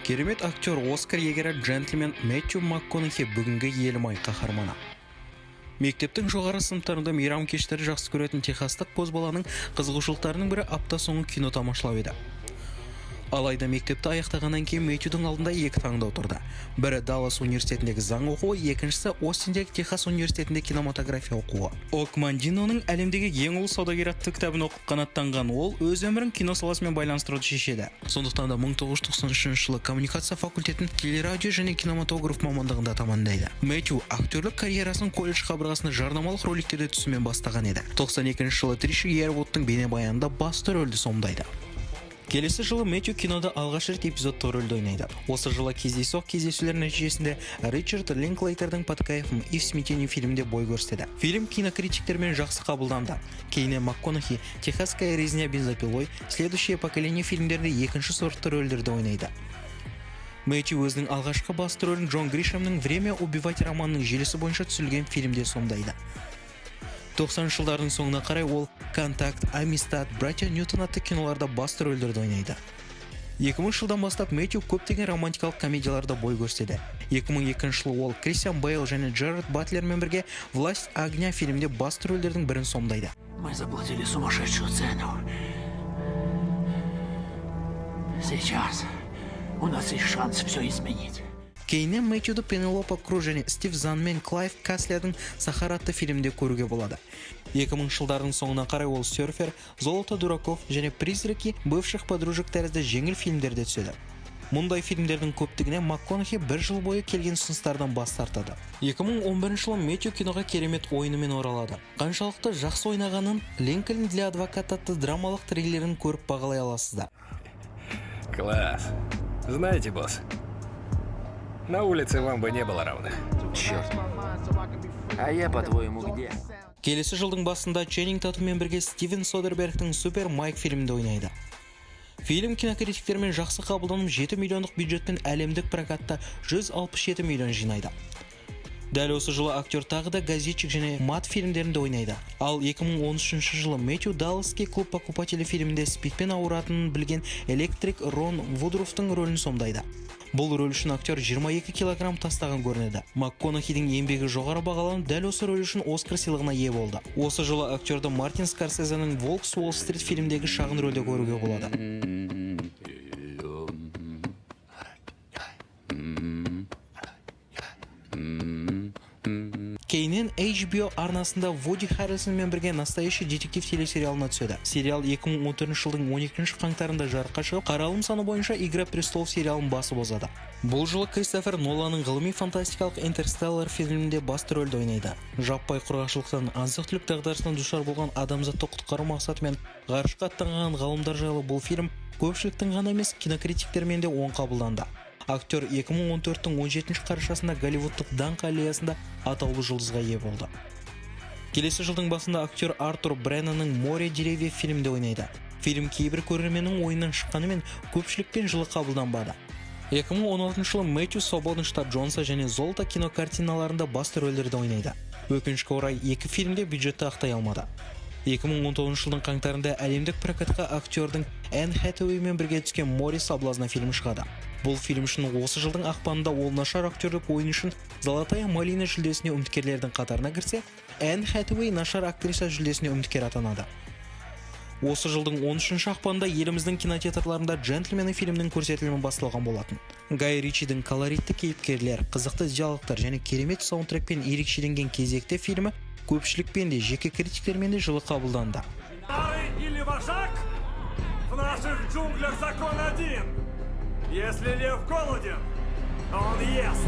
Керемет актер, Оскар иегері, джентльмен Мэтью МакКонахи — бүгінгі Елімай қаһарманы. Мектептің жоғары сыныптарында мейрам кештері жақсы көретін техастық бозбаланың қызығушылықтарының бірі апта соңы кино тамашалау еді. Алайда мектепті аяқтағаннан кейін Мэтьюдің алдында екі таңдау тұрды: бірі — Даллас университетіндегі заң оқуы, екіншісі — Остиндегі Техас университетінде кинематография оқуы. Ог Мандиноның «Әлемдегі ең ұлы саудагер» атты кітабын оқып қанаттанған ол өз өмірін кино саласымен байланыстыруды шешеді. Сондықтан да 1993 жылы коммуникация факультетін телерадио және кинематограф мамандығында тамамдайды. Мэтью актерлік карьерасын колледж қабырғасында жарнамалық роликтерде түсумен бастаған еді. 92 жылы Триши Ервудтың бейнебаянында басты рөлді сомдайды. Келесі жылы Мэтью кинода алғаш рет эпизодты рөлді ойнайды. Осы жылы кездейсоқ кездесулер нәтижесінде Ричард Линклейтердің «Под кайфом и в смятении» фильмінде бой көрсетеді. Фильм кинокритиктермен жақсы қабылданды. Кейіннен МакКонахи «Техасская резня бензопилой», «Следующее поколение» фильмдерінде екінші сортты рөлдерді ойнайды. Мэтью өзінің алғашқы басты рөлін Джон Гришемнің «Время убивать» романының желісі бойынша түсірілген фильмде сомдайды. 90 жылдардың соңына қарай ол «Контакт», «Амистад», «Братья Ньютон» атты киноларда басты рөлдерді ойнайды. 2000 жылдан бастап Мэтью көптеген романтикалық комедияларда бой көрсетеді. 2002 жылы ол Кристиан Бейл және Джерард Батлермен бірге «Власть огня» фильмінде басты рөлдердің бірін сомдайды. Мы заплатили сумасшедшую цену. Сейчас у нас есть шанс все изменить. Кейіннен Мэтьюді Пенелопа Круз және Стив Занмен Клайв Каслердің «Сахара» атты фильмінде көруге болады. 2000 жылдардың соңына қарай ол «Серфер», «Золото дураков» және «Призраки бывших подружек» тәрізді жеңіл фильмдерде түседі. Мұндай фильмдердің көптігіне МакКонахи бір жыл бойы келген ұсыныстардан бас тартады. 2011 жылы Мэтью киноға керемет ойынымен оралады. Қаншалықты жақсы ойнағанын «Линкольн для адвоката» атты драмалық триллерін көріп бағалай аласыздар. Класс. Знаете, босс, на улице вам бы не было равных. Черт. А я, по-твоему, где? Келесі жылдың басында Ченнинг Татуммен бірге Стивен Содербергтің «Супер Майк» фильмінде ойнайды. Фильм кинокритиктермен жақсы қабылданып, 7 миллиондық бюджетпен әлемдік прокатта 167 миллион жинайды. Дәл осы жылы актер тағы да «Газетчик» және «Мат» фильмдерінде ойнайды. Ал 2013 жылы Мэтью «Далласский клуб покупателей» фильмінде спидпен ауыратынын білген электрик Рон Вудруфтың рөлін сомдайды. Бұл рөл үшін актер 22 килограмм тастаған көрінеді. МакКонахидің еңбегі жоғары бағаланып, дәл осы рөл үшін Оскар сыйлығына ие болды. Осы жылы актерді Мартин Скорсезенің «Волк с Уолл-стрит» фильміндегі шағын рөлде көруге болады. Кейіннен HBO арнасында Вуди Харрельсонмен бірге «Настоящий детектив» телесериалына түседі. Сериал 2014 жылдың 12 қаңтарында жарыққа шығып, қаралым саны бойынша «Игра престолов» сериалын басып озады. Бұл жылы Кристофер Ноланның ғылыми фантастикалық «Интерстеллар» фильмінде басты рөлді ойнайды. Жаппай құрғақшылықтан азық-түлік дағдарысына душар болған адамзатты құтқару мақсатымен ғарышқа аттанған ғалымдар жайлы бұл фильм көпшіліктің ғана емес, кинокритиктермен де оң қабылданды. Актер 2014-тің 17 қарашасында Голливудтық даңқ аллеясында атаулы жұлдызға ие болды. Келесі жылдың басында актер Артур Бреннанның «Море деревьев» фильмінде ойнайды. Фильм кейбір көрерменнің ойынан шыққанымен, көпшілікпен жылы қабылданбады. 2016 жылы Мэтью «Свободный штат Джонса» және «Золото» кинокартиналарында басты рөлдерді ойнайды. Өкінішке орай, екі фильмде бюджетті ақтай алмады. 2019 жылдың қаңтарында әлемдік прокатқа актердің Энн Хэтэуэймен бірге түскен «Море соблазна» фильмі шығады. Бұл фильм үшін осы жылдың ақпанында ол нашар актерлік ойын үшін «Золотая малина» жүлдесіне үміткерлердің қатарына кірсе, Энн Хэтэуэй нашар актриса жүлдесіне үміткер атанады. Осы жылдың 13 ақпанында еліміздің кинотеатрларында «Джентльмены» фильмінің көрсетілімі басталған болатын. Гай Ричидің колоритті кейіпкерлер, қызықты диалогтар және керемет саундтрекпен ерекшеленген кезекті фильмі көпшілікпен де, жеке критиктермен де жылы қабылданды. Старый или вожак? В наших джунглях закон один. Если лев голоден, он ест.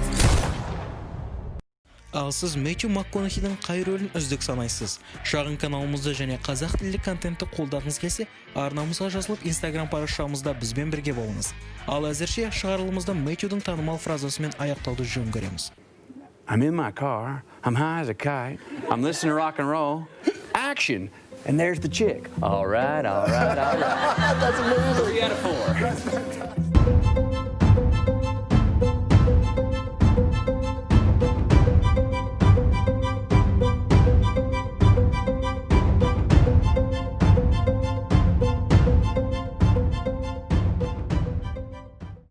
Ал сіз Мэтью МакКонахидің қай рөлін үздік санайсыз? Шағын каналымызды және қазақ тілді контентті қолдағыңыз келсе, арнамызға жазылып, Инстаграм парақшамызда бізбен бірге болыңыз. Ал әзірше шығарылымызды Мэтьюдің танымал фразасымен аяқтауды жөн көреміз. I'm in my car. I'm high as a kite. I'm listening to rock and roll. Action! And there's the chick. All right, all right, all right. That's amazing. 3 out of 4.